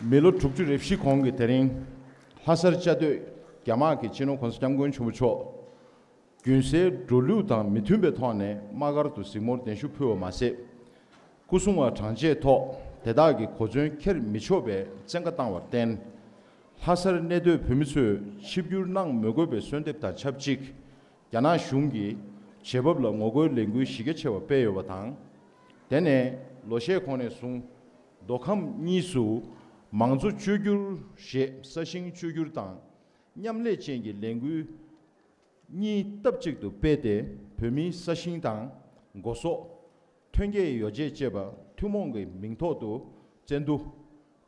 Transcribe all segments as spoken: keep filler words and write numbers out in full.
མི་ལོ་དྲུག་ཅུ་རེ་བཞི་གོང་གི་དེ་རིང་ལྷ་སར་བཅའ་སྡོད་རྒྱ་དམག་གིས་སྤྱི་ནོར་༸གོང་ས་༸སྐྱབས་མགོན་ཆེན་པོ་མཆོག་རྒྱུན་སྲོལ་འགྲོ་ལུགས་དང་མི་མཐུན་པའི་ཐོག་ནས་དམག་སྒར་དུ་གཟིགས་མོར་གདན་ཞུ་ཕུལ་བ་མ་ཟད། སྐུ་སྲུང་བ་གྲངས་ཆེད་ཐོག་དེ་དག་གི་གོ་མཚོན་འཁྱེར་མི་ཆོག་པའི་བཙན་བཀའ་བཏང་བར་བརྟེན། ལྷ་སར་གནས་སྡོད་བོད་མི་ཚོས་ཆིབས་བསྒྱུར་གནང་མི་དགོས་པའི་གསོལ་འདེབས་དང་ཆབས་ཅིག་རྒྱ་ནག་གཞུང་གིས་བྱེད་བབ་ལ་ངོ་རྒོལ་ལས་འགུལ་གཞི་རྒྱ་ཆེ་བ་སྤེལ་ཡོད་པ་དང་། དེ་ནས་ལོ་ཤས་གོང་ནས་བཟུང་མདོ་ཁམས་གཉིས་སུ་མང་གཙོ་བཅོས་བསྒྱུར་ཞེས་ས་ཞིང་བཅོས་བསྒྱུར་དང་མཉམ་ལས་ཅན་གྱི་ལས་འགུལ་གཉིས་སྟབས་གཅིག་ཏུ་སྤེལ་ཏེ། བོད་མིའི་ས་ཞིང་དང་སྒོ་ཟོག་ཐོན་སྐྱེད་ཡོ་བྱད་བཅས་པ་ཐུན་མོང་གི་མིང་ཐོག་ཏུ་བཙན་བསྡུ།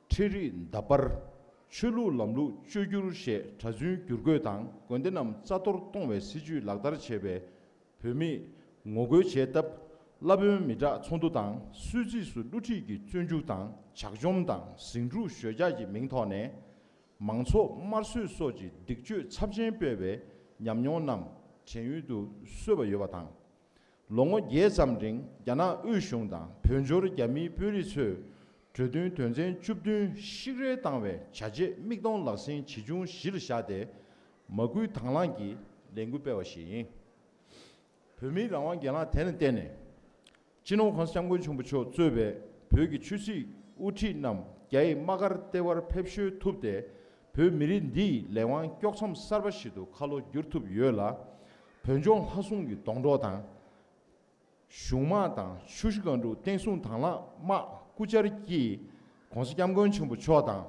འཕྲུལ་རིག་འདབ་འབར། ཆོས་ལུགས་ལམ་ལུགས་བཅོས་བསྒྱུར་ཞེས་གྲྭ་བཙུན་བསྒྱུར་བཀོད་དང་། དགོན་སྡེ་རྣམས་རྩ་གཏོར་གཏོང་བའི་སྲིད་ཇུས་ལག་བསྟར་བྱས་པས། བོད་མིས་ངོ་རྒོལ་བྱས་སྟབས། བླ་དཔོན་མི་དྲག་ཚོགས་འདུ་དང་། སུད་སི་སུ་དབུ་ཁྲིད་ཀྱི་བཙོན་འཇུག་དང་ཇག་བཅོམ་དང་། ཟིང་འཁྲུག་ཞོད་འཇགས་ཀྱི་མིང་ཐོག་ནས། མང་ཚོགས་དམར་གསོད་སོགས་ཀྱི་སྡིག་སྤྱོད་ཚབས་ཆེན་སྤེལ་བའི་ཉམས་མྱོང་རྣམས་དྲན་ཡུལ་དུ་གསོས་པ་ཡོད་པ་དང་། ལོ་ངོ་བརྒྱད་ཙམ་རིང་རྒྱ་ནག་དབུས་གཞུང་དང་བོད་འབྱོར་རྒྱ་མིའི་དཔོན་རིགས་ཚོས་གྲོས་མཐུན་དོན་ཚན་བཅུ་བདུན་ཤིག་རལ་བཏང་བའི་བྱ་བྱེད་མིག་མཐོང་ལག་ཟིན་ཇི་བྱུང་གཞིར་བཞག་སྟེ། མ་བསྐུལ་དང་བླངས་ཀྱིས་ལས་འགུལ་སྤེལ་བ་ཞིག་ཡིན། བོད་མིའི་རང་དབང་སྒེར་ལངས་དེ་ལ་བརྟེན་ནས། སྤྱི་ནོར་༸གོང་ས་༸སྐྱབས་མགོན་ཆེན་པོ་མཆོག་གཙོས་པའི་བོད་ཀྱི་ཆོས་སྲིད་དབུ་ཁྲིད་རྣམས་རྒྱ་ཡི་དམག་སྒར་ལྟེ་བར་ཕེབས་བཞུད་ཐུབ་སྟེ། བོད་མི་རིགས་འདི་ཡི་ལས་དབང་དཀྱོགས་མཚམས་གསར་པ་ཞིག་ཏུ་ཁ་ལོ་བསྒྱུར་ཐུབ་ཡོད་ལ། བོད་ལྗོངས་ལྷ་སྲུང་གི་སྡོང་གྲོགས་དང་། གཞུང་དམག་དང་ཆུ་བཞི་སྒང་དྲུག་བསྟན་སྲུང་དྭང་བླངས་དམག་སྐུ་བཅར་གྱིས་༸གོང་ས་༸སྐྱབས་མགོན་ཆེན་པོ་མཆོག་དང་།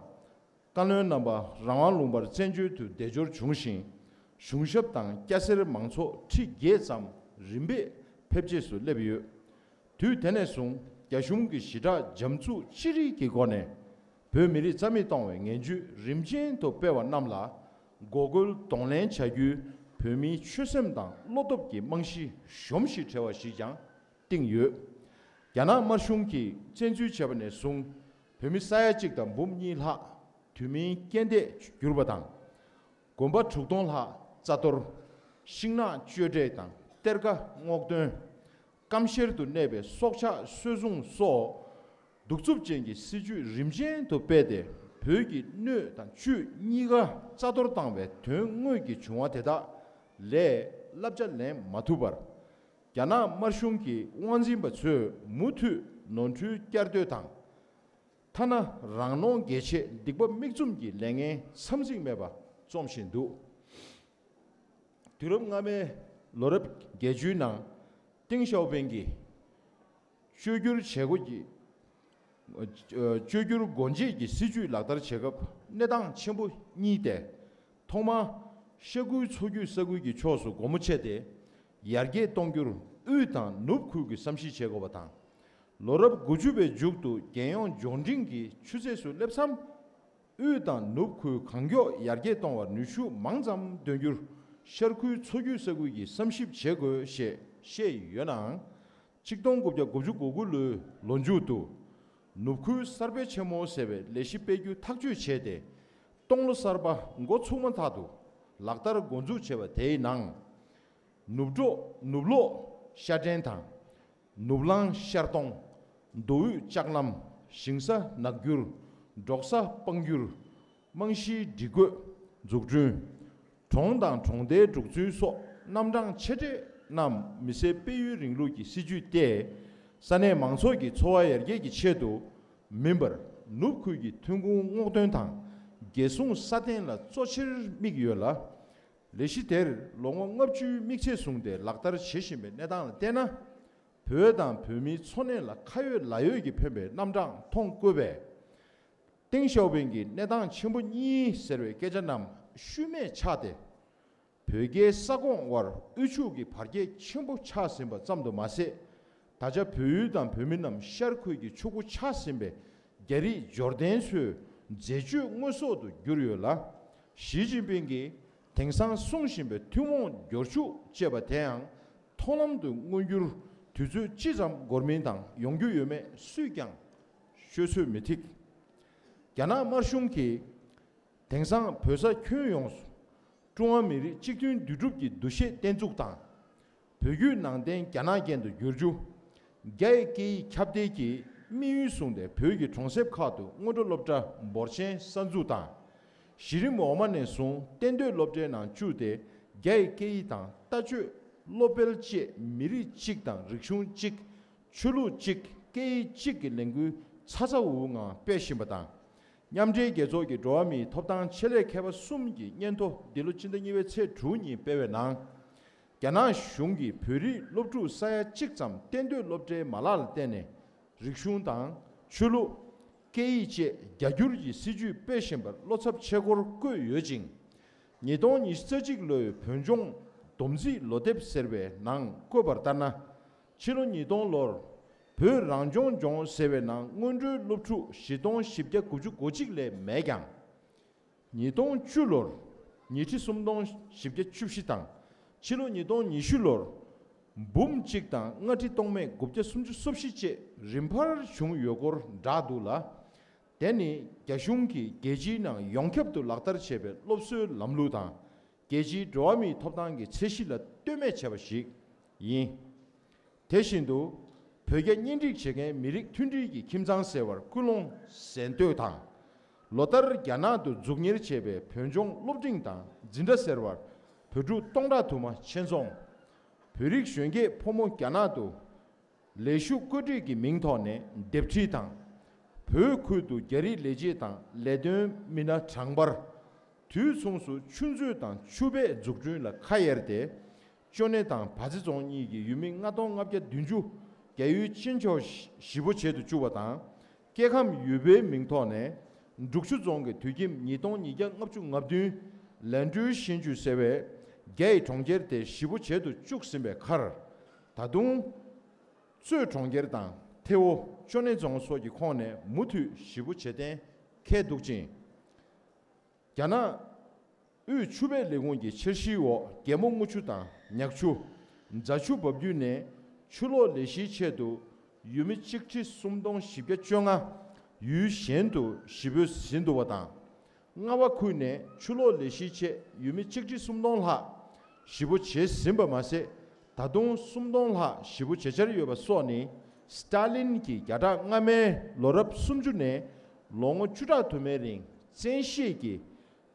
བཀའ་བློན་རྣམ་པ་རང་དབང་ལུང་པར་བཙན་བྱོལ་དུ་བདེ་འབྱོར་བྱུང་ཞིང་། གཞུང་ཞབས་དང་སྐྱ་སེར་མང་ཚོགས་ཁྲི་བརྒྱད་ཙམ་རིམ་པས་ཕེབས་རྗེས་སུ་སླེབས་ཡོད། དུས་དེ་ནས་བཟུང་རྒྱ་གཞུང་གི་ཞི་དྲག་འཇམ་རྩུབ་ཅི་རིགས་ཀྱི་སྒོ་ནས་བོད་མི་རིགས་རྩ་མེད་གཏོང་བའི་ངན་ཇུས་རིམ་ཅན་དུ་སྤེལ་བ་རྣམས་ལ་འགོག་རྒོལ་གདོང་ལེན་བྱ་རྒྱུའི་བོད་མིའི་ཆོད་སེམས་དང་བློ་སྟོབས་ཀྱི་རྨང་གཞི་གཞོམ་གཞིག་བྲལ་བ་ཞིག་ཀྱང་བཏིང་ཡོད། རྒྱ་ནག་དམར་གཞུང་གིས་བཙན་འཛུལ་བྱས་པ་ནས་བཟུང་བོད་མི་ས་ཡ་གཅིག་དང་འབུམ་གཉིས་ལྷག་དུས་མིན་རྐྱེན་འདས་གྱུར་པ་དང་། དགོན་པ་དྲུག་སྟོང་ལྷག་རྩ་གཏོར། ཤིང་ནགས་གཅོད་འབྲེག་དང་གཏེར་ཁ་སྔོག་འདོན། སྐམ་ཤེལ་དུ་གནས་པའི་སྲོག་ཆགས་གསོད་བཟུང་སོགས་གདུག་རྩུབ་ཅན་གྱི་སྲིད་ཇུས་རིམ་ཅན་དུ་སྤེལ་ཏེ། བོད་ཀྱི་སྣོད་དང་བཅུད་གཉིས་ཀ་རྩ་གཏོར་བཏང་བའི་དོན་དངོས་ཀྱི་བྱུང་བ་དེ་དག་ལས་བསླབ་བྱ་ལེན་མ་ཐུབ་པར། རྒྱ་ནག་དམར་གཞུང་གི་དབང་འཛིན་པ་ཚོས་མུ་མཐུད་ནོར་འཁྲུལ་བསྐྱར་ཟློས་དང་། ཐ་ན་རང་ནོར་འགེལ་ཆེད་སྡིག་པ་མིག་བཙུམ་གྱི་ལས་ངན་མཚམས་འཛིན་མེད་པ་རྩོམ་བཞིན་འདུག། དུས་རབས་སྔ་མའི་ལོ་རབས་བརྒྱད་ཅུའི་ནང་ཏེང་ཞའོ་ཕིང་གིས་བཅོས་བསྒྱུར་བྱེད་སྒོ་གི་བཅོས་བསྒྱུར་སྒོ་འབྱེད་ཀྱི་སྲིད་ཇུས་ལག་བསྟར་བྱེད་སྐབས་གནས་སྟངས་ཆེན་པོ་གཉིས་ཏེ། ཐོག་མར་ཤར་ཁུལ་མཚོ་རྒྱུད་ས་ཁུལ་གྱི་ཕྱོགས་སུ་སྒོ་མོ་ཕྱེ་སྟེ། ཡར་རྒྱས་གཏོང་རྒྱུར་དབུས་དང་ནུབ་ཁུལ་གྱི་བསམ་གཞིག་བྱེད་དགོས་པ་དང་། ལོ་རབས་དགུ་བཅུ་པའི་མཇུག་ཏུ་རྒྱལ་ཡོངས་འབྱོར་འབྲིང་གི་ཆུ་ཚད་སུ་སླེབས་མཚམས། དབུས་དང་ནུབ་ཁུལ་གང་མགྱོགས་ཡར་རྒྱས་གཏོང་བར་ནུས་ཤུགས་མང་ཙམ་འདོན་རྒྱུར་ཤར་ཁུལ་མཚོ་རྒྱུད་ས་ཁུལ་གྱིས་བསམ་ཞིབ་བྱེད་དགོས་ཞེས་བཤད་ཡོད་ནའང་། ཆིག་སྟོང་དགུ་བརྒྱ་དགུ་བཅུ་གོ་དགུ་ལོའི་ལོ་མཇུག་ཏུ། ནུབ་ཁུལ་གསར་སྤེལ་ཆེན་མོ་ཟེར་བའི་ལས་གཞི་སྤེལ་རྒྱུ་ཐག་གཅོད་བྱས་ཏེ། སྟོང་ལོ་གསར་པ་འགོ་ཚུགས་མ་ཐག་ཏུ་ལག་བསྟར་འགོ་འཛུགས་བྱས་པ་དེའི་ནང་། ནུབ་འབྲོག་ནུབ་ལོག་ཤར་ཕྲན་དང་། ནུབ་གླང་ཤར་གཏོང་། མདོ་དབུས་ལྕགས་ལམ། ཞིང་ས་ནགས་འགྱུར། འབྲོག་ས་སྤང་འགྱུར། རྨང་གཞིའི་སྒྲིག་བཀོད་འཛུགས་སྐྲུན། གྲོང་དང་གྲོང་རྡལ་འཛུགས་སྐྲུན་སོགས་རྣམ་གྲངས་ཆེ་གྲས་རྣམས་མི་སེར་སྤེལ་ཡུལ་རིང་ལུགས་ཀྱི་སྲིད་ཇུས་ཏེ། ས་གནས་མང་ཚོགས་ཀྱི་འཚོ་བ་ཡར་རྒྱས་ཀྱི་ཆེད་དུ་མིན་པར། ནུབ་ཁུལ་གྱི་ཐོན་ཁུངས་སྔོག་འདོན་དང་རྒྱལ་སྲུང་སྲ་བརྟན་ལ་གཙོ་ཆེར་དམིགས་ཡོད་ལ། ལས་གཞི་དེར་ལོ་ངོ་ལྔ་བཅུའི་དམིགས་ཚད་བཟུང་སྟེ་ལག་བསྟར་བྱེད་བཞིན་པའི་གནས་སྟངས་ལ་བལྟས་ན། བོད་དང་བོད་མིའི་འཚོ་གནས་ལ་ཁ་ཡོད་ལག་ཡོད་ཀྱི་ཕན་པའི་རྣམ་གྲངས་མཐོང་དགོས་པས། ཏེང་ཞའོ་ཕིང་གི་གནས་སྟངས་ཆེན་པོ་གཉིས་ཟེར་བའི་སྐད་ཆ་རྣམས་ཤུལ་མེད་ཆགས་ཏེ། བོད་རྒྱའི་ས་ཁོངས་དབར་དབུལ་ཕྱུག་གི་བར་ཁྱད་ཆེན་པོ་ཆགས་ཟིན་པ་ཙམ་དུ་མ་ཟད། ད་ཆ་བོད་ཡུལ་དང་བོད་མི་རྣམས་ཤར་ཁུལ་གྱི་ཕྱུག་པོ་ཆགས་ཟིན་པའི་རྒྱ་རིགས་འབྱོར་ལྡན་ཚོའི་འཛད་སྤྱོད་དངོས་ཟོག་ཏུ་གྱུར་ཡོད་ལ། ཞི་ཅིན་ཕིང་གིས་དེང་སང་གསུང་བཞིན་པའི་ཐུན་མོང་འབྱོར་ཕྱུག་ཅེས་པ་དེའང་མཐོང་ལམ་དུ་མངོན་རྒྱུར་དུས་ཚོད་ཅི་ཙམ་འགོར་མིན་དང་ཡོང་རྒྱུ་ཡོད་མེད་སུས་ཀྱང་ཤོད་ཚོད་མི་ཐིག། རྒྱ་ནག་དམར་གཞུང་གིས། དེང་སང་བོད་ས་ཁྱོན་ཡོངས་སུ་ཀྲུང་ཧྭ་མི་རིགས་གཅིག་མཐུན་འདུས་གྲུབ་ཀྱི་འདུ་ཤེས་བརྟན་ཚུགས་དང་། བོད་བརྒྱུད་ནང་བསྟན་རྒྱ་ནག་ཅན་དུ་བསྒྱུར་རྒྱུ། རྒྱ་ཡི་སྐད་ཡིག་ཁྱབ་གདལ་གྱི་ དམིགས་ཡུལ་བཟུང་སྟེ་བོད་ཀྱི་གྲོང་གསེབ་ཁག་ཏུ་སྔོན་འགྲོ་སློབ་གྲྭ་འབོར་ཆེན་གསར་འཛུགས་དང་། གཞི་རིམ་འོག་མ་ནས་བཟུང་གཏན་སྡོད་སློབ་གྲྭའི་ནང་བཅུག་སྟེ། རྒྱ་ཡི་སྐད་ཡིག་དང་ལྟ་སྤྱོད། སློབ་སྤེལ་བཅས་མི་རིགས་གཅིག་དང་རིག་གཞུང་གཅིག། ཆོས་ལུགས་གཅིག། སྐད་ཡིག་གཅིག་གི་ལས་འགུལ་ཚ་ཚ་འུར་འུར་ངང་སྤེལ་བཞིན་པ་དང་། མཉམ་འབྲེལ་རྒྱལ་ཚོགས་ཀྱི་འགྲོ་བ་མིའི་ཐོབ་ཐང་ཆེད་ལས་མཁས་པ་གསུམ་གྱི་སྙན་ཐོ་འདི་ལོ་སྤྱི་ཟླ་གཉིས་པའི་ཚེས་དྲུག་ཉིན་སྤེལ་བའི་ནང་། རྒྱ་ནག་གཞུང་གིས་བོད་རིགས་སློབ་ཕྲུག་ས་ཡ་གཅིག་ཙམ་གཏན་སྡོད་སློབ་གྲྭའི་མ་ལག་ལ་བརྟེན་ནས་རིག་གཞུང་དང་ཆོས་ལུགས། སྐད་ཡིག་བཅས་རྒྱ་སྒྱུར་གྱི་སྲིད་ཇུས་སྤེལ་བཞིན་པར་བློ་འཚབ་ཆེ་སྐོར་བཀོད་ཡོད་ཅིང་། ཉིས་སྟོང་ཉི་ཤུ་རྩ་གཅིག་ལོའི་བོད་ལྗོངས་བསྡོམས་རྩིས་ལོ་དེབ་ཟེར་བའི་ནང་བཀོད་པར་ལྟར་ན། ཕྱི་ལོ་ཉིས་སྟོང་ལོར་བོད་རང་སྐྱོང་ལྗོངས་ཟེར་བའི་ནང་སྔོན་འགྲོའི་སློབ་ཕྲུག་བཞི་སྟོང་བཞི་བརྒྱ་དགུ་བཅུ་གོ་གཅིག་ལས་མེད་ཀྱང་། ཉིས་སྟོང་བཅུ་ལོར་ཉིས་ཁྲི་སུམ་སྟོང་བཞི་བརྒྱ་བཅུ་བཞི་དང་། ཕྱི་ལོ་ཉིས་སྟོང་ཉི་ཤུ་ལོར་འབུམ་གཅིག་དང་ལྔ་ཁྲི་སྟོང་མེད་དགུ་བརྒྱ་སུམ་ཅུ་སོ་བཞི་བཅས་རིམ་འཕར་བྱུང་ཡོད་སྐོར་བསྒྲགས་འདུག་ལ། དེ་ནི་རྒྱ་གཞུང་གིས་རྒྱལ་སྤྱིའི་ནང་ཡོངས་ཁྱབ་ཏུ་ལག་བསྟར་བྱས་པའི་སློབ་གསོའི་ལམ་ལུགས་དང་། རྒྱལ་སྤྱིའི་འགྲོ་བ་མིའི་ཐོབ་ཐང་གི་ཚད་གཞི་ལ་ལྟོས་མེད་བྱས་པ་ཞིག་ཡིན། དེ་བཞིན་དུ། བོད་རྒྱ་གཉེན་སྒྲིག་བྱེད་མཁན་མི་རིགས་མཐུན་སྒྲིལ་གྱི་ཁྱིམ་ཚང་ཟེར་བར་སྐུལ་སློང་གཟེངས་བསྟོད་དང་། ལོ་ལྟར་རྒྱ་ནག་ཏུ་འཛུགས་གཉེར་བྱས་པའི་བོད་ལྗོངས་སློབ་འབྲིང་དང་འཛིན་གྲྭ་ཟེར་བར་བོད་ཕྲུག་སྟོང་ཕྲག་དུ་མ་ཆེད་འཛོམས། བོད་རིགས་གཞོན་སྐྱེས་ཕོ་མོ་རྒྱ་ནག་ཏུ་ལས་ཞུགས་བཀོད་སྒྲིག་གི་མིང་ཐོག་ནས་སྡེབ་ཁྲིད་དང་། བོད་ཁུལ་དུ་རྒྱ་རིགས་ལས་བྱེད་དང་ལས་དོན་མི་སྣ་གྲངས་འབོར། དུས་མཚུངས་སུ་ཆུ་མཛོད་དང་ཆུ་བེད་འཛུགས་སྐྲུན་ལ་ཁ་གཡར་ཏེ། ཅོ་ནེ་དང་བ་ཚེ་རྫོང་གཉིས་ཀྱི་ཡུལ་མི་ལྔ་སྟོང་ལྔ་བརྒྱ་བདུན་ཅུ་རྒྱ་ཡུལ་ཕྱིན་ཆོག་ཞི་པོ་བྱེད་དུ་བཅུག་པ་དང་། སྐྱེ་ཁམས་ཡུལ་པའི་མིང་ཐོག་ནས་འབྲུག་ཆུ་རྫོང་གི་དུད་ཁྱིམ་ཉིས་སྟོང་ཉིས་བརྒྱ་ལྔ་བཅུ་ང་བདུན་ལན་ཀྲུའུ་ཞིན་ཅུ་ཟེར་བའི་རྒྱ་ཡི་གྲོང་ཁྱེར་དེ་ཞི་པོ་བྱེད་དུ་བཅུག་ཟིན་པའི་ཁར། ད་དུང་གཙོས་གྲོང་ཁྱེར་དང་ཐེ་བོ་ཅོ་ནེ་རྫོང་སོགས་ཀྱི་ཁོངས་ནས་མུ་མཐུད་ཞི་པོ་བྱེད་གཏན་འཁེལ་འདུག་ཅིང་། རྒྱ་ནག་དབུས་ཆུ་བེད་ལས་ཁུངས་ཀྱི་འཆར་གཞིའི་འོག་རྒྱལ་མོ་རྔུལ་ཆུ་དང་ཉག་ཆུ། རྫ་ཆུ་འབབ་རྒྱུད་ནས་ཆུ་ལོག་ལས་གཞིའི་ཆེད་དུ་ཡུལ་མི་གཅིག་ཁྲི་སུམ་སྟོང་བཞི་བརྒྱ་བཅོ་ལྔ་ཡུལ་གཞན་དུ་ཞི་རྒོལ་ཟིན་འདུག་པ་དང་། རྔ་བ་ཁུལ་ནས་ཆུ་ལོག་ལས་གཞིའི་ཆེད་ཡུལ་མི་གཅིག་ཁྲི་སུམ་སྟོང་ལྷག་ཞི་རྒོལ་བྱས་ཟིན་པ་མ་ཟད། ད་དུང་སུམ་སྟོང་ལྷག་ཞི་རྒོལ་བྱེད་འཆར་ཡོད་པ་སོགས་ནི་སི་ཏཱ་ལིན་གྱི་བརྒྱ་ཕྲག་སྔ་མའི་ལོ་རབས་སུམ་ཅུ་ནས་ལོ་ངོ་བཅུ་ཕྲག་དུ་མའི་རིང་བཙན་ཤེད་ཀྱིས་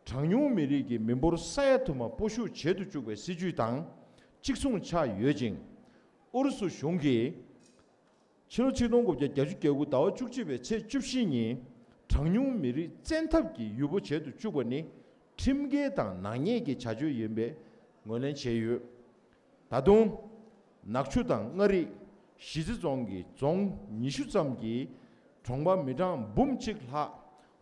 གྲངས་ཉུང་མི་རིགས་ཀྱི་མི་འབོར་ས་ཡ་དུ་མ་སྤོ་བཤུག་བྱེད་དུ་བཅུག་པའི་སྲིད་ཇུས་དང་གཅིག་མཚུངས་ཆགས་ཡོད་ཅིང་། ཨུ་རུ་སུ་གཞུང་གིས་ཕྱི་ལོ་ཆིག་སྟོང་དགུ་བརྒྱ་བརྒྱད་ཅུ་གྱ་དགུ་ཟླ་བ་བཅུ་གཅིག་པའི་ཚེས་བཅུ་བཞི་ཉིན་གྲངས་ཉུང་མི་རིགས་བཙན་ཐབས་ཀྱིས་ཡུལ་པོ་བྱེད་དུ་བཅུག་པ་ནི་ཁྲིམས་འགལ་དང་ནག་ཉེས་ཀྱི་བྱ་སྤྱོད་ཡིན་པའི་ངོས་ལེན་བྱས་ཡོད། ད་དུང་། ནག་ཆུ་དང་མངའ་རིས། གཞིས་རྩེ་རྫོང་གི་རྫོང་ཉི་ཤུ་ཙམ་གྱི་གྲོང་པ་མི་གྲངས་འབུམ་གཅིག་ལྷག་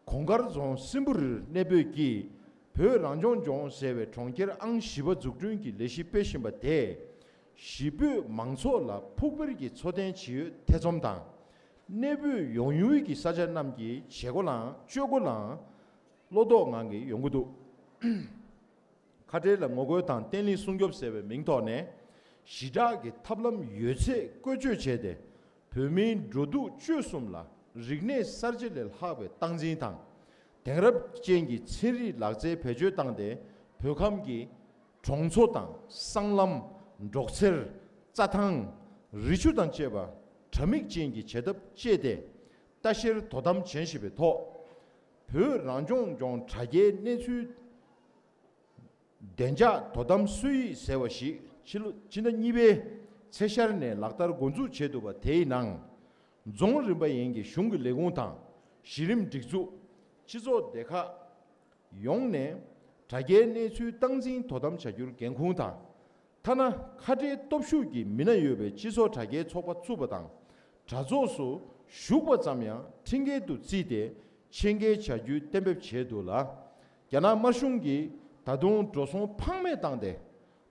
གོང་དཀར་རྫོང་སྲིན་པོ་རིར་གནས་སྤོས་ཀྱིས་བོད་རང་སྐྱོང་ལྗོངས་ཟེར་བའི་གྲོང་ཁྱེར་ཨང་བཞི་པ་འཛུགས་སྐྲུན་གྱི་ལས་གཞི་སྤེལ་བཞིན་པ་དེས་གཞིས་སྤོས་མང་ཚོགས་ལ་ཕུགས་འཕེར་གྱི་འཚོ་རྟེན་ཇི་ཡོད་ཐེ་ཚོམ་དང་། གནས་སྤོས་ཡོང་ཡུལ་གྱི་ས་ཆ་རྣམས་ཀྱི་བྱེད་སྒོ་ལའང་སྤྱོད་སྒོ་ལའང་བློ་དོགས་ངང་གིས་ཡོང་གི་འདུག། ཁ་བྲལ་ལ་ངོ་རྒོལ་དང་བརྟན་ལྷིང་སྲུང་སྐྱོབ་ཟེར་བའི་མིང་ཐོག་ནས་ཞི་དྲག་གི་ཐབས་ལམ་ཡོད་ཚད་བཀོལ་སྤྱོད་བྱས་ཏེ། བོད་མིའི་འགྲོ་འདུག་སྤྱོད་གསུམ་ལ་རིག་གནས་གསར་བརྗེ་ལས་ལྷག་པའི་སྟངས་འཛིན་དང་། དེང་རབས་ཅན་གྱི་ཚན་རིག་ལག་རྩལ་བེད་སྤྱོད་བཏང་སྟེ། བོད་ཁམས་ཀྱི་གྲོང་ཚོ་དང་སྲང་ལམ། འབྲོག་ཚེར། རྩྭ་ཐང་། རི་ཆུ་དང་བཅས་པ་དྲ་མིག་ཅན་གྱི་བྱེད་ཐབས་སྤྱད་དེ། ལྟ་བཤེར་དོ་དམ་བྱེད་བཞིན་པའི་ཐོག། བོད་རང་སྐྱོང་ལྗོངས་དྲ་རྒྱའི་གནས་ཚུལ་བདེ་འཇགས་དོ་དམ་སྲོལ་ཡིག་ཟེར་བ་ཞིག་ཕྱི་ལོ་ཕྱི་ཟླ་གཉིས་པའི་ཚེས་ཤར་ནས་ལག་བསྟར་འགོ་འཛུགས་བྱས་འདུག་པ། དེའི་ནང་རྫོང་རིམ་པ་ཡན་གྱི་གཞུང་གི་ལས་ཁུངས་དང་། གཞི་རིམ་སྒྲིག་འཛུགས། སྤྱི་ཚོགས་སྡེ་ཁག་ཡོངས་ནས་དྲ་རྒྱའི་གནས་ཚུལ་སྟངས་འཛིན་དོ་དམ་བྱ་རྒྱུར་འགན་ཁུར་དང་། ཐ་ན་ཁ་བྲལ་སྟོབས་ཤུགས་ཀྱི་མི་སྣ་ཡོད་པའི་སྤྱི་ཚོགས་དྲ་རྒྱའི་ཚོགས་པ་བཙུགས་པ་དང་། དྲ་ཚོགས་སུ་ཞུགས་པ་ཙམ་ཡང་ཁྲིམས་འགལ་དུ་བརྩིས་ཏེ་ཆེད་འགེལ་བྱ་རྒྱུའི་གཏན་འབེབས་བྱས་འདུག་ལ། རྒྱ་ནག་དམར་གཞུང་གིས་ད་དུང་འགྲོ་སོང་ཕངས་མེད་བཏང་སྟེ།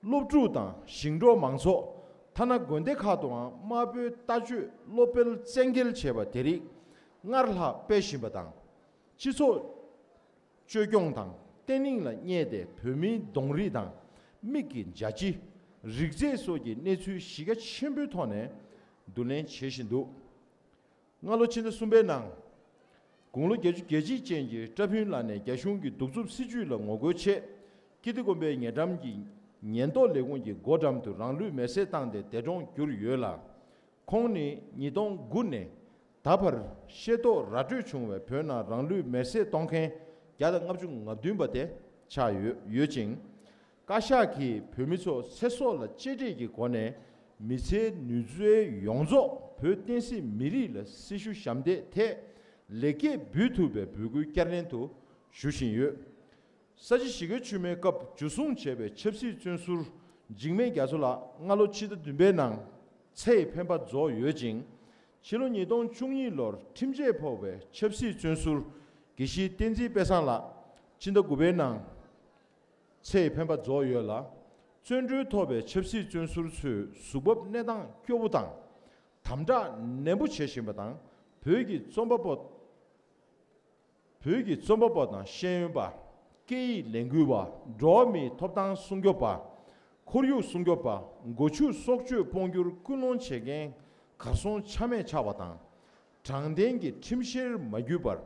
སློབ་ཕྲུག་དང་ཞིང་འབྲོག་མང་ཚོགས། ཐ་ན་དགོན་སྡེ་ཁག་ཏུའང་དམར་པོའི་ལྟ་སྤྱོད་སློབ་སྤེལ་བཙན་འགེལ་བྱས་པ་དེ་རིགས་སྔར་ལྷག་སྤེལ་བཞིན་པ་དང་། སྤྱི་ཚོགས་བཅོས་སྐྱོང་དང་བརྟན་ལྷིང་ལ་བསྙད་དེ་བོད་མིའི་གདོང་རིས་དང་མིག་གི་འཇའ་ཆི། རིག་རྫས་སོགས་ཀྱི་གནས་ཚུལ་གཞི་རྒྱ་ཆེན་པོའི་ཐོག་ནས་བསྡུ་ལེན་བྱེད་བཞིན་འདུག། སྔ་ལོ་ཕྱི་ཟླ་གསུམ་པའི་ནང་། དགུང་ལོ་བརྒྱད་ཅུ་གྱ་གཅིག་ཅན་གྱི་བཀྲ་ཕུན་ལགས་ནས་རྒྱ་གཞུང་གི་གདུག་རྩུབ་སྲིད་ཇུས་ལ་ངོ་རྒོལ་ཆེད། ཀིརྟི་དགོན་པའི་ཉེ་འགྲམ་གྱི་ཉེན་རྟོག་ལས་ཁུངས་ཀྱི་སྒོ་འགྲམ་དུ་རང་ལུས་མེར་སྲེག་བཏང་སྟེ་འདས་གྲོངས་གྱུར་ཡོད་ལ། ཁོང་ནི་ཉིས་སྟོང་དགུ་ནས་ ད་བར་ཤེས་རྟོགས་ར་སྤྲོད་བྱུང་བའི་བོད་ནང་རང་ལུས་མེར་སྲེག་གཏོང་མཁན་བརྒྱ་དང་ལྔ་བཅུ་ང་བདུན་པ་དེ་ཆགས་ཡོད་ཡོད་ཅིང་། བཀའ་ཤག་གིས་བོད་མི་ཚོ་ཚེ་སྲོག་ལ་གཅེས་སྤྲས་ཀྱི་སྒོ་ནས་མི་ཚེའི་ནུས་རྩལ་ཡོངས་རྫོགས་བོད་བསྟན་སྲིད་མི་རིགས་ལ་སྲི་ཞུ་ཞབས་འདེགས་ཐད་ལེགས་སྐྱེས་འབུལ་ཐུབ་པའི་འབོད་སྐུལ་བསྐྱར་ནན་དུ་ཞུ་བཞིན་ཡོད། ས་བྱི་ཞི་རྒོལ་ཆུ་མེད་སྐབས་འཇུ་བཟུང་བྱས་པའི་ཆབ་སྲིད་བཙོན་ཟུར་འཇིགས་མེད་རྒྱ་མཚོ་ལགས་སྔ་ལོ་ཕྱི་ཟླ་བདུན་པའི་ནང་ཚེ་ཡི་འཕེན་པ་རྫོགས་ཡོད་ཅིང་། ཕྱི་ལོ་ཉིས་སྟོང་བཅུ་གཉིས་ལོར་ཁྲིམས་ཆད་ཕོག་པའི་ཆབ་སྲིད་བཙོན་ཟུར་དགེ་བཤེས་བསྟན་འཛིན་དཔལ་བཟང་ལགས་ཕྱི་ཟླ་དགུ་པའི་ནང་ཚེ་ཡི་འཕེན་པ་རྫོགས་ཡོད་ལ། བཙོན་གྲོལ་ཐོབ་པའི་ཆབ་སྲིད་བཙོན་ཟུར་ཚོའི་གཟུགས་བབ་གནས་སྟངས་སྐྱོ་བོ་དང་། དམ་དྲག་ནན་པོ་བྱེད་བཞིན་པ་དང་། བོད་ཀྱི་རྩོམ་པ་པོ། བོད་ཀྱི་རྩོམ་པ་པོ་དང་ཤེས་ཡོན་པ། སྐད་ཡིག་ལས་འགུལ་བ། འགྲོ་བ་མིའི་ཐོབ་ཐང་སྲུང་སྐྱོབ་པ། ཁོར་ཡུག་སྲུང་སྐྱོབ་པ། མགོ་ཕྱུགས་སྲོག་གཅོད་དཔུང་སྒྱུར་སྐུལ་སློང་བྱེད་མཁན་གར་སོང་ཆ་མེད་ཆགས་པ་དང་། དྲང་བདེན་གྱི་ཁྲིམས་བཤེར་མ་བརྒྱུད་པར་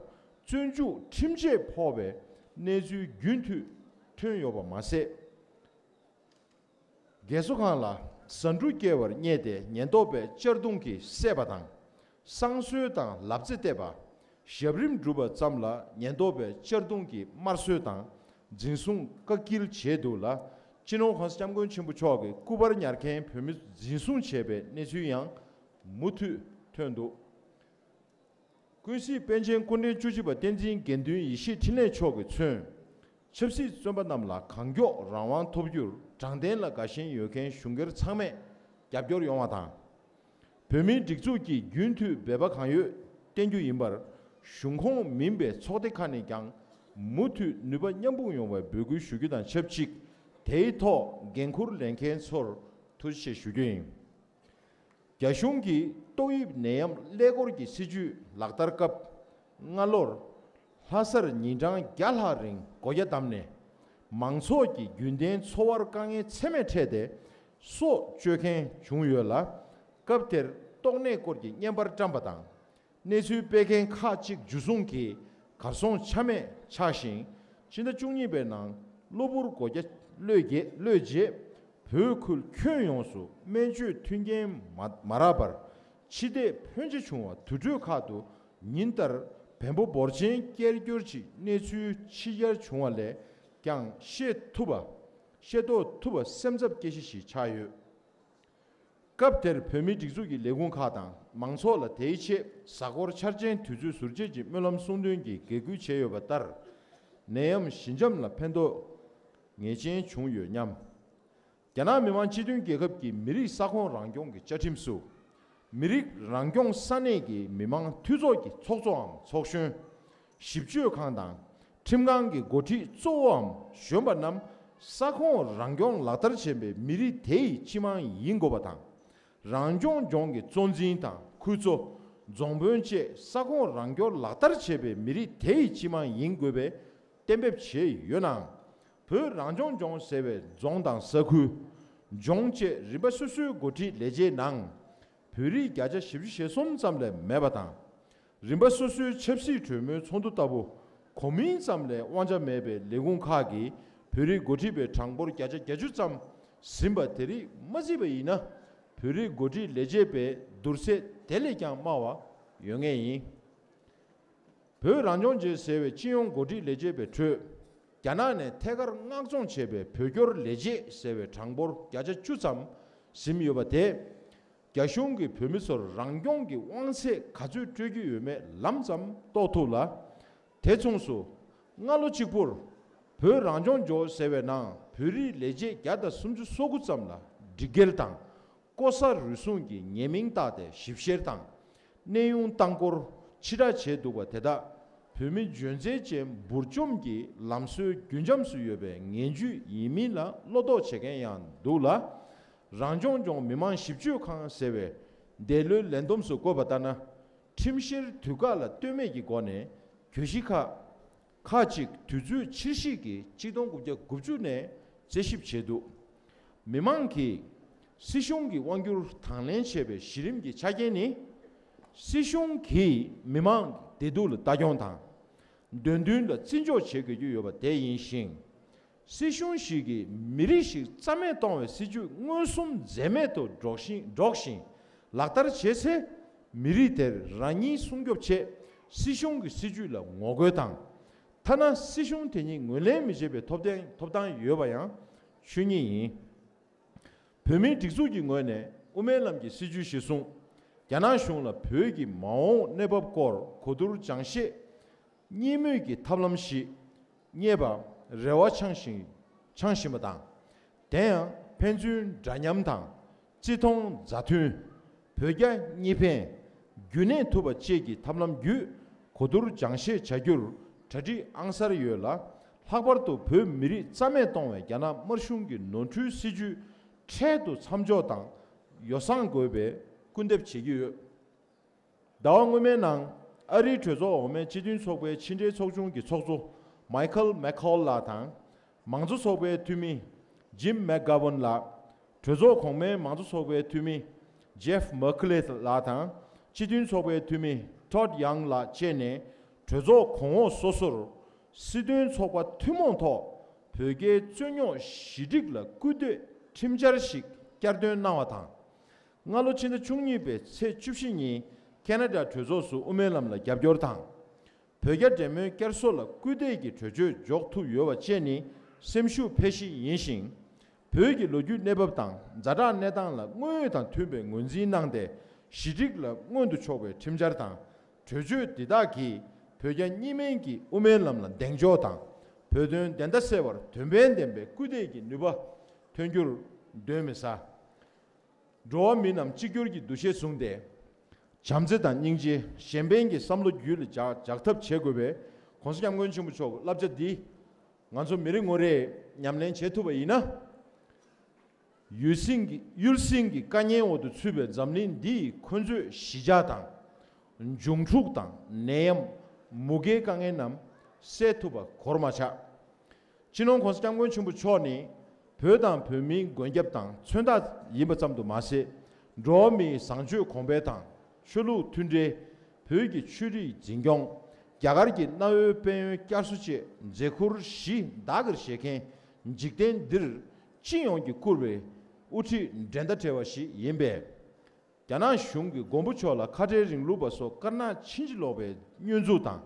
བཙོན་འཇུག་ཁྲིམས་ཆད་ཕོག་པའི་གནས་ཚུལ་རྒྱུན་མཐུད་ཐོན་ཡོད་པ་མ་ཟད། རྒས་གསོ་ཁང་ལ་ཟ་འབྲུ་སྐྱེལ་བར་བསྙད་དེ་ཉེན་རྟོག་པས་གཅར་རྡུང་གིས་བསད་པ་དང་། བསང་གསོལ་དང་ལབ་རྩེ་བལྟས་པ། ཞབས་རིམ་བསྒྲུབས་པ་ཙམ་ལ་ཉེན་རྟོག་པས་གཅར་རྡུང་གིས་དམར་གསོད་དང་འཛིན་བཟུང་བཀག་སྐྱིལ་བྱས་འདུག་ལ། སྤྱི་ནོར་༸གོང་ས་༸སྐྱབས་མགོན་ཆེན་པོ་མཆོག་གི་སྐུ་པར་ཉར་མཁན་བོད་མི་འཛིན་བཟུང་བྱས་པའི་གནས་ཚུལ་ཡང་མུ་མཐུད་ཐོན་འདུག། ཀུན་གཟིགས་པཎ་ཆེན་སྐུ་ཕྲེང་བཅུ་གཅིག་པ་བསྟན་འཛིན་དགེ་འདུན་ཡེ་ཤེས་འཕྲིན་ལས་མཆོག་གིས་མཚོན། ཆབ་སྲིད་བཙོན་པ་རྣམས་ལ་གང་མགྱོགས་རང་དབང་ཐོབ་རྒྱུར་དྲང་བདེན་ལ་དགའ་ཞེན་ཡོད་མཁན་གཞུང་སྒེར་ཚང་མས་རྒྱབ་སྐྱོར་ཡོང་བ་དང་། བོད་མིའི་སྒྲིག་འཛུགས་ཀྱིས་རྒྱུན་མཐུད་འབད་པ་གང་ཡོད་བསྟེན་རྒྱུ་ཡིན་པར། གཞུང་ཁོངས་མིན་པའི་ཚོགས་སྡེ་ཁག་ནས་ཀྱང་མུ་མཐུད་ནུས་པ་མཉམ་སྤུངས་ཡོང་བའི་འབོད་སྐུལ་ཞུ་རྒྱུ་དང་ཆབས་ཅིག། དེའི་ཐོག་འགན་འཁུར་ལེན་མཁན་ཚོར་ཐུགས་རྗེ་ཆེ་ཞུ་རྒྱུ་ཡིན། རྒྱ་གཞུང་གིས་ཏོག་དབྱིབས་ནད་ཡམས་ཀླད་ཀོར་གྱི་སྲིད་ཇུས་ལག་བསྟར་སྐབས། སྔ་ལོར་ལྷ་སར་ཉིན་གྲངས་བརྒྱ་ལྷག་རིང་སྒོ་རྒྱ་བསྡམས་ནས། མང་ཚོགས་ཀྱི་རྒྱུན་ལྡན་འཚོ་བར་དཀའ་ངལ་ཚད་མེད་འཕྲད་དེ། སྲོག་གཅོད་མཁན་བྱུང་ཡོད་ལ། སྐབས་དེར་ཏོག་ནད་སྐོར་གྱི་བརྙན་པར་བཀྲམ་པ་དང་། གནས་ཚུལ་སྤེལ་མཁན་ཁག་ཅིག་འཇུ་བཟུང་གིས་གར་སོང་ཆ་མེད་ཆགས་ཤིང་། ཕྱི་ཟླ་བཅུ་གཉིས་པའི་ནང་གློ་བུར་སྒོ་རྒྱ་གློད་རྗེས་གློད་རྗེས། བོད་ཁུལ་ཁྱོན་ཡོངས་སུ་སྨན་བཅོས་མཐུན་རྐྱེན་མ་མ་རག་པར་འཆི་ལྟས་ཕོན་ཆེ་བྱུང་བ་དུར་ཁྲོད་ཁག་ཏུ་ཉིན་ལྟར་བེམ་པོ་འབོར་ཆེན་བསྐྱལ་རྒྱུར་གྱི་གནས་ཚུལ་ཕྱི་གྱར་བྱུང་བ་ལས་ཀྱང་ཤེས་ཐུབ་པ། ཤེས་རྟོགས་ཐུབ་པ་སེམས་འཚབ་སྐྱེ་གཞི་ཞིག་ཆགས་ཡོད། སྐབས་དེར་བོད་མིའི་སྒྲིག་འཛུགས་ཀྱི་ལས་ཁུངས་ཁག་དང་མང་ཚོགས་ལ་དེའི་ཆེད་གཟའ་འཁོར་འཆར་ཅན་དུས་ཚོད་ཟུར་བཅད་ཀྱི་སྨོན་ལམ་གསུང་འདོན་གྱི་འགན་ཁུར་བྱས་ཡོད་པ་ལྟར། ནད་ཡམས་ཞི་འཇམ་ལ་ཕན་ཐོགས་ངེས་ཅན་བྱུང་ཡོད་སྙམ། རྒྱ་ནག་མི་དམངས་སྤྱི་མཐུན་རྒྱལ་ཁབ་ཀྱི་མི་རིགས་ས་ཁོངས་རང་སྐྱོང་གི་བཅའ་ཁྲིམས་སུ། མི་རིགས་རང་སྐྱོང་ས་གནས་ཀྱི་མི་དམངས་འཐུས་ཚོགས་ཀྱི་ཚོགས་གཙོའམ་ཚོགས་གཞོན། ཞིབ་དཔྱོད་ཁང་དང་། ཁྲིམས་ཁང་གི་འགོ་ཁྲིད་གཙོ་བོའམ་གཞོན་པ་རྣམས་ས་ཁོངས་རང་སྐྱོང་ལག་བསྟར་བྱེད་པའི་མི་རིགས་དེ་ཡི་སྤྱི་དམངས་ཡིན་དགོས་པ་དང་། རང་སྐྱོང་ལྗོངས་ཀྱི་གཙོ་འཛིན་དང་ཁུལ་གཙོ། རྫོང་དཔོན་བཅས་ས་ཁོངས་རང་སྐྱོང་ལག་བསྟར་བྱེད་པའི་མི་རིགས་དེ་ཡི་སྤྱི་དམངས་ཡིན་དགོས་པའི་གཏན་འབེབས་བྱས་ཡོད་ནའང་། བོད་རང་སྐྱོང་ལྗོངས་ཟེར་བའི་རྫོང་དང་ས་ཁུལ། ལྗོངས་བཅས་རིམ་པ་སོ་སོའི་འགོ་ཁྲིད་ལས་བྱེད་ནང་། བོད་རིགས་བརྒྱ་ཆ་བཞི་བཅུ་ཞེ་གསུམ་ཙམ་ལས་མེད་པ་དང་། རིམ་པ་སོ་སོའི་ཆབ་སྲིད་གྲོས་མོལ་ཚོགས་འདུ་ལྟ་བུ་གོ་མིན་ཙམ་ལས་དབང་ཆ་མེད་པའི་ལས་ཁུངས་ཁག་གིས་བོད་རིགས་འགོ་ཁྲིད་པའི་གྲངས་འབོར་བརྒྱ་ཆ་བརྒྱད་ཅུ་ཙམ་ཟིན་པ་དེ་རིགས་མ་བརྩིས་པ་ཡིན་ན། བོད་རིགས་འགོ་ཁྲིད་ལས་བྱེད་པའི་བསྡུར་ཚད་དེ་ལས་ཀྱང་དམའ་བ་ཡོད་ངེས་ཡིན། བོད་རང་སྐྱོང་ལྗོངས་ཟེར་བའི་སྤྱི་ཡོངས་འགོ་ཁྲིད་ལས་བྱེད་པའི་ཁྲོད། རྒྱ་ནག་ནས་ཐད་ཀར་མངགས་གཙོ་བྱས་པའི་བོད་སྐྱོར་ལས་བྱེད་ཟེར་བའི་གྲངས་འབོར་བརྒྱ་ཆ་བཅུ་ཙམ་ཟིན་ཡོད་པ་དེས། རྒྱ་གཞུང་གིས་བོད་མི་ཚོར་རང་སྐྱོང་གི་དབང་ཚད་ག་ཚོད་སྤྲོད་ཀྱི་ཡོད་མེད་ལམ་ཙམ་རྟོགས་ཐུབ་ལ། དེ་མཚུངས་སུ། སྔ་ལོ་གཅིག་པུར། བོད་རང་སྐྱོང་ལྗོངས་ཟེར་བའི་ནང་བོད་རིགས་ལས་བྱེད་བརྒྱ་དང་སུམ་ཅུ་སོ་དགུ་ཙམ་ལ་སྒྲིག་འགལ་དང་། ལྐོག་ཟ་རུལ་སུངས་ཀྱི་ཉེས་མིང་བཏགས་ཏེ་ཞིབ་བཤེར་དང་། གནས་དབྱུང་བཏང་སྐོར་ཕྱིར་བསྒྲགས་བྱས་འདུག་པ་དེ་དག་བོད་མི་འཇོན་ཚད་ཅན་འབུར་འཇོམས་ཀྱི་ལམ་སྲོལ་རྒྱུན་འབྱམས་སུ་ཡོད་པའི་ངན་ཇུས་ཡིན་མིན་ལ་བློ་དོགས་བྱེད་མཁན་ཡང་འདུག་ལ། རང་སྐྱོང་ལྗོངས་མི་དམངས་ཞིབ་དཔྱོད་ཁང་ཟེར་བས་འདས་ལོའི་ལས་བསྡོམས་སུ་བཀོད་པ་ལྟར་ན། ཁྲིམས་བཤེར་དུས་བཀག་ལ་ལྟོས་མེད་ཀྱི་སྒོ་ནས་གྱོད་གཞི་ཁག་ཁག་ཅིག་དུས་ཚོད་ཕྱིར་བཤིག་གིས་གཅིག་སྟོང་དགུ་བརྒྱ་དགུ་བཅུ་ནས་རྩད་ཞིབ་བྱས་འདུག། མི་མང་གིས་སྲིད་གཞུང་གི་དབང་སྒྱུར་དང་ལེན་བྱས་པའི་གཞི་རིམ་གྱི་ཆ་རྐྱེན་ནི། སྲིད་གཞུང་གིས་མི་མང་གི་བདེ་སྡུག་ལ་ལྟ་སྐྱོང་དང་། འདོད་འདུན་ལ་བརྩི་འཇོག་བྱེད་དགོས་ཀྱི་ཡོད་པ་དེ་ཡིན་ཞིང་། སྲིད་གཞུང་ཞིག་གིས་མི་རིགས་ཤིག་རྩ་མེད་གཏོང་བའི་སྲིད་ཇུས་མངོན་སུམ་འཛེམས་མེད་དུ་སྒྲོག་བཞིན་སྒྲོག་བཞིན་ལག་བསྟར་བྱེད་ཚེ། མི་རིགས་དེར་རང་ཉིད་སྲུང་སྐྱོབ་ཆེད་སྲིད་གཞུང་གི་སྲིད་ཇུས་ལ་ངོ་རྒོལ་དང་། ཐ་ན་སྲིད་གཞུང་དེ་ཉིད་ངོས་ལེན་མི་བྱེད་པའི་ཐོབ་ཐང་ཐོབ་ཐང་ཡོད་པ་ཡང་ཆོས་ཉིད་ཡིན། བོད་མིའི་སྒྲིག་འཛུགས་ཀྱི་ངོས་ནས་དབུ་མའི་ལམ་གྱི་སྲིད་ཇུས་གཞིར་བཟུང་། རྒྱ་ནག་གཞུང་ལ་བོད་ཀྱི་མ་འོངས་གནས་བབ་སྐོར་གོ་བསྡུར་སྦྱང་ཤེས། གཉིས་མོས་ཀྱི་ཐབས་ལམ་བཞི་རྙེད་པར་རེ་བ་འཆང་བཞིན་འཆང་བཞིན་པ་དང་། དེ་ཡང་ཕན་ཚུན་འདྲ་མཉམ་དང་། བརྩི་མཐོང་མཛའ་མཐུན། བོད་རྒྱ་གཉིས་ཕན། རྒྱུན་གནས་ཐུབ་པ་བཅས་ཀྱི་ཐབས་ལམ་བརྒྱུད་གོ་བསྡུར་སྦྱང་བཤད་བྱ་རྒྱུར་གྲ་སྒྲིག་ཨང་གསར་ཡོད་ལ། ལྷག་པར་དུ་བོད་མི་རིགས་རྩ་མེད་གཏོང་བའི་རྒྱ་ནག་དམར་གཞུང་གི་ནོར་འཁྲུལ་སྲིད་ཇུས་འཕྲལ་དུ་མཚམས་འཇོག་དང་ཡོ་བསྲང་དགོས་པའི་སྐུལ་འདེབས་བྱེད་ཀྱི་ཡོད། ཟླ་བ་སྔོན་མའི་ནང་ཨ་རིའི་གྲོས་ཚོགས་འོག་མའི་སྤྱི་མཐུན་ཚོགས་པའི་ཕྱི་འབྲེལ་ཚོགས་ཆུང་གི་ཚོགས་གཙོ་མའི་ཁལ་མེག་ཁོལ་ལགས་དང་། མང་གཙོ་ཚོགས་པའི་འཐུས་མི་ཇིམ་མེག་གྷ་ཝན་ལགས། གྲོས་ཚོགས་གོང་མའི་མང་གཙོ་ཚོགས་པའི་འཐུས་མི་ཇེབ་མེག་ལེ་ལགས་དང་། སྤྱི་མཐུན་ཚོགས་པའི་འཐུས་མི་ཊོཌ་ཡང་ལགས་བཅས་ནས་གྲོས་ཚོགས་གོང་འོག་སོ་སོར་སྲིད་དོན་ཚོགས་པ་ཐུན་མོང་ཐོག་བོད་རྒྱའི་རྩོད་རྙོག་ཞི་འགྲིག་ལ་སྐུལ་འདེད་ཁྲིམས་འཆར་ཞིག་བསྐྱར་འདོན་གནང་བ་དང་། སྔ་ལོ་ཕྱི་ཟླ་བཅུ་གཉིས་པའི་ཚེས་བཅུ་བཞི་ཉིན་ཁེ་ན་ཌ་གྲོས་ཚོགས་སུ་དབུ་མའི་ལམ་ལ་རྒྱབ་སྐྱོར་དང་། བོད་རྒྱ་འབྲེལ་མོལ་བསྐྱར་གསོ་ལ་སྐུལ་འདེད་ཀྱི་གྲོས་ཆོད་འཇོག་ཐུབ་ཡོད་པ་བཅས་ནི་སེམས་ཤུགས་འཕེལ་གཞི་ཡིན་ཞིང་། བོད་ཀྱི་ལོ་རྒྱུས་གནས་བབ་དང་ཛ་དྲག་གནས་སྟངས་ལ་དངོས་ཡོད་དང་མཐུན་པའི་ངོས་འཛིན་གནང་སྟེ་ཞི་འགྲིག་ལ་མངོན་དུ་ཕྱོགས་པའི་ཁྲིམས་འཆར་དང་གྲོས་ཆོད་འདི་དག་གིས་བོད་རྒྱ་གཉིས་སྨན་གྱི་དབུ་མའི་ལམ་ལ་གདེང་འཇོག་དང་བོད་དོན་བདེན་མཐའ་གསལ་བར་དོན་ཕན་ལྡན་པའི་སྐུལ་འདེད་ཀྱི་ནུས་པ་ཐོན་རྒྱུར་གདོན་མི་ཟ། འགྲོ་བ་མི་རྣམས་གཅིག་གྱུར་གྱི་འདུ་ཤེས་བཟུང་སྟེ། བྱམས་བརྩེ་དང་སྙིང་རྗེ་གཞན་ཕན་གྱི་བསམ་བློ་རྒྱུད་ལ་འཇགས་འཇགས་ཐབས་བྱེད་དགོས་པའི་༸གོང་ས་༸སྐྱབས་མགོན་ཆེན་པོ་མཆོག་གི་བསླབ་བྱ་འདི་ང་ཚོ་མི་རེ་ངོ་རེས་ཉམས་ལེན་བྱེད་ཐུབ་པ་ཡིན་ན། ཡུལ་སྲིད་ཀྱི་ཡུལ་སྲིད་ཀྱི་དཀའ་ཉེན་འོག་ཏུ་ཚུད་པའི་འཛམ་གླིང་འདི་ཡི་འཁོན་རྩོད་ཞི་འཇགས་དང་། འབྱུང་འཁྲུག་དང་ནད་ཡམས་མུ་གེའི་དཀའ་ངལ་རྣམས་སེལ་ཐུབ་པ་གོར་མ་ཆག་སྤྱི་ནོར་༸གོང་ས་༸སྐྱབས་མགོན་ཆེན་པོ་མཆོག་ནི་བོད་དང་བོད་མིའི་མགོན་སྐྱབས་དང་མཚོན་རྟགས་ཡིན་པ་ཙམ་དུ་མ་ཟད། འགྲོ་བ་མིའི་བཟང་སྤྱོད་གོང་འཕེལ་དང་ཆོས་ལུགས་མཐུན་འབྲེལ། བོད་ཀྱི་ཆོས་རིག་འཛིན་སྐྱོང་། རྒྱ་གར་གྱི་གནའ་བོའི་དཔལ་ཡོན་བསྐྱར་གསོ་བཅས་མཛད་ཁུར་བཞི་བདག་གིར་བཞེས་མཁན་འཇིག་རྟེན་འདིར་སྤྱི་ཡོངས་ཀྱིས་བཀུར་བའི་དབུ་ཁྲིད་འགྲན་ཟླ་བྲལ་བ་ཞིག་ཡིན་པས། རྒྱ་ནག་གཞུང་གིས་མགོན་པོ་མཆོག་ལ་ཁ་བྲལ་རིང་ལུགས་པ་སོགས་དཀར་ནག་ཕྱིན་ཅི་ལོག་པའི་བསྙོན་འཛུགས་དང་།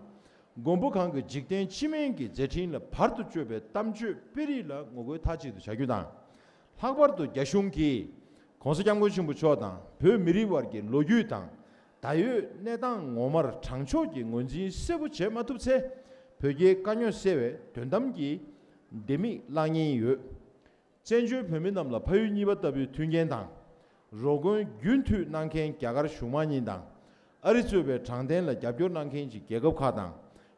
མགོན་པོ་གང་གི་འཇིག་རྟེན་སྤྱི་དམན་གྱི་མཛད་འཕྲིན་ལ་བར་དུ་གཅོད་པའི་གཏམ་བརྗོད་དཔེ་རིས་ལ་ངོ་རྒོལ་མཐའ་གཅིག་ཏུ་བྱ་རྒྱུ་དང་། ལྷག་པར་དུ་རྒྱ་གཞུང་གིས་༸གོང་ས་༸སྐྱབས་མགོན་ཆེན་པོ་མཆོག་དང་བོད་མི་རིགས་བར་གྱི་ལོ་རྒྱུས་དང་ད་ཡོད་གནས་སྟངས་ངོ་མར་དྲང་ཕྱོགས་ཀྱི་ངོས་འཛིན་གསལ་པོ་བྱེད་མ་ཐུབ་ཚེ། བོད་རྒྱའི་དཀའ་རྙོག་སེལ་བའི་དོན་དམ་གྱི་ལྡེ་མིག་བརླག་ཉེན་ཡོད། བཙན་བྱོལ་བོད་མི་རྣམས་ལ་ཕ་ཡུལ་གཉིས་པ་ལྟ་བུའི་མཐུན་རྐྱེན་དང་། རོགས་མགོན་རྒྱུན་མཐུད་གནང་མཁན་རྒྱ་གར་གཞུང་མང་གཉིས་དང་། ཨ་རི་གཙོས་པའི་དྲང་བདེན་ལ་རྒྱབ་སྐྱོར་གནང་མཁན་གྱི་རྒྱལ་ཁབ་ཁག་དང་།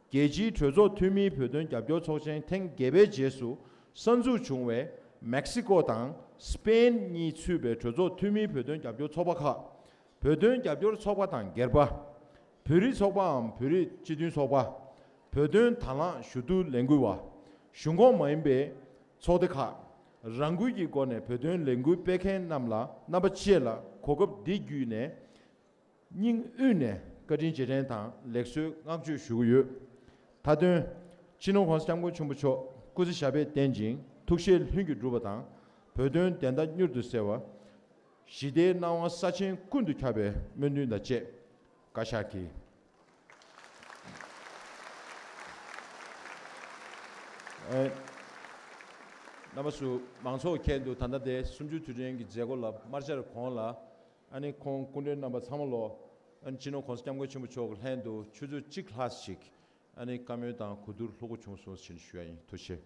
རྒྱལ་སྤྱིའི་གྲོས་ཚོགས་འཐུས་མིའི་བོད་དོན་རྒྱབ་སྐྱོར་ཚོགས་ཆེན་ཐེངས་བརྒྱད་པའི་རྗེས་སུ་གསར་འཛུགས་བྱུང་བའི་མེག་སི་ཀོ་དང་སི་པེན་གཉིས་ཚུད་པའི་གྲོས་ཚོགས་འཐུས་མིའི་བོད་དོན་རྒྱབ་སྐྱོར་ཚོགས་པ་ཁག་བོད་དོན་རྒྱབ་སྐྱོར་ཚོགས་པ་དང་སྒེར་པ། བོད་རིགས་ཚོགས་པའམ་བོད་རིགས་སྤྱི་མཐུན་ཚོགས་པ། བོད་དོན་དང་བླངས་ཞུ་གཏུག་ལས་འགུལ་བ། གཞུང་ཁོངས་མ་ཡིན་པའི་ཚོགས་སྡེ་ཁག་རང་འགུལ་གྱི་སྒོ་ནས་བོད་དོན་ལས་འགུལ་སྤེལ་མཁན་རྣམས་ལ་རྣམ་པ་བཅས་ལ་གོ་སྐབས་འདི་བརྒྱུད་ནས་སྙིང་དབུས་ནས་བཀའ་དྲིན་རྗེས་དྲན་དང་ལེགས་གསོལ་བསྔགས་བརྗོད་ཞུ་གི་ཡོད། མཐའ་དོན། སྤྱི་ནོར་༸གོང་ས་༸སྐྱབས་མགོན་ཆེན་པོ་མཆོག་སྐུ་ཚེ་ཞབས་པད་བརྟན་ཅིང་ཐུགས་བཞེད་ལྷུན་གྱིས་འགྲུབ་པ་དང་། བོད་དོན་བདེན་མཐའ་མྱུར་དུ་གསལ་བ། ཞི་བདེའི་སྣང་བ་ས་ཆེན་ཀུན་ཏུ་ཁྱབ་པའི་སྨོན་འདུན་དང་བཅས་བཀའ་ཤག་གིས། ཨེ། རྣམ་པ་ཚོ་མང་ཚོགས་ཁྱེད་འདུག་ད་ལྟ་དེ་གསུམ་བཅུའི་དུས་དྲན་གྱི་མཛད་སྒོ་ལ་དམར་འབྱར་གོང་ལ་ཨ་ནི་ཁོང་སྐུ་མགྲོན་རྣམ་པ་ཚང་མ་ལོ་ཨ་ནི་སྤྱི་ནོར་༸གོང་ས་༸སྐྱབས་མགོན་ཆེན་པོ་མཆོག་གི་ལྷན་དུ་ཆུ་ཚོད་གཅིག་ལྷག་ཅིག་ཨ་ནི་བཀའ་མོལ་དང་གོ་བསྡུར་ལྷུག་པོ་བྱུང་སོང་ཞེས་ཞུ་ཡ་ཡིན། ཐུགས་རྗེ་ཆེ།